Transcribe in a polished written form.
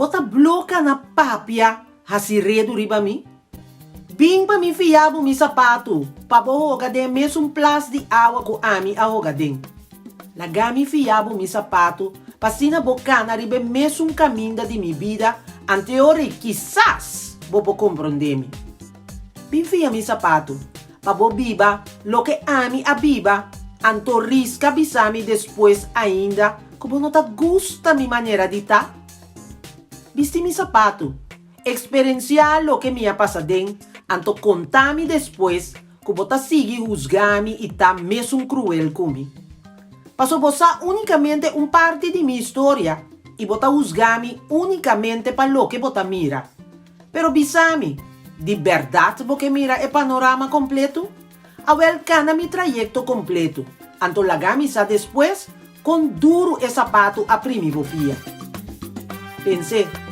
Bo ta blo kana papia hasi redu riba mi? Bin pa mi fia bo mi sapatu pa bo hoga den e mesun plas di awa ku ami a hoga den. Laga mi fia bo mi sapatu pa asina bo kana riba e mesun kaminda di mi bida anteor i kisas bo por komprondé mi. Bin fia mi sapatu pa bo biba loke ami a biba anto riska bisa mi despues ainda ku bo no ta gusta mi manera di ta. Bisti mi sapatu. Eksperensiá loke mi a pasa den, anto konta mi despues ku bo ta sigui husgá mi i ta mesun kruel ku mi. Paso bo sa únikamente un parti di mi historia i bo ta husgá mi únikamente pa loke bo ta mira. Pero bisa mi, di bèrdat bo ke mira e panorama kompletu? Awel kana mi trayekto kompletu, anto laga mi sa despues kon duru e sapatu a primi bo pia. Pens'é.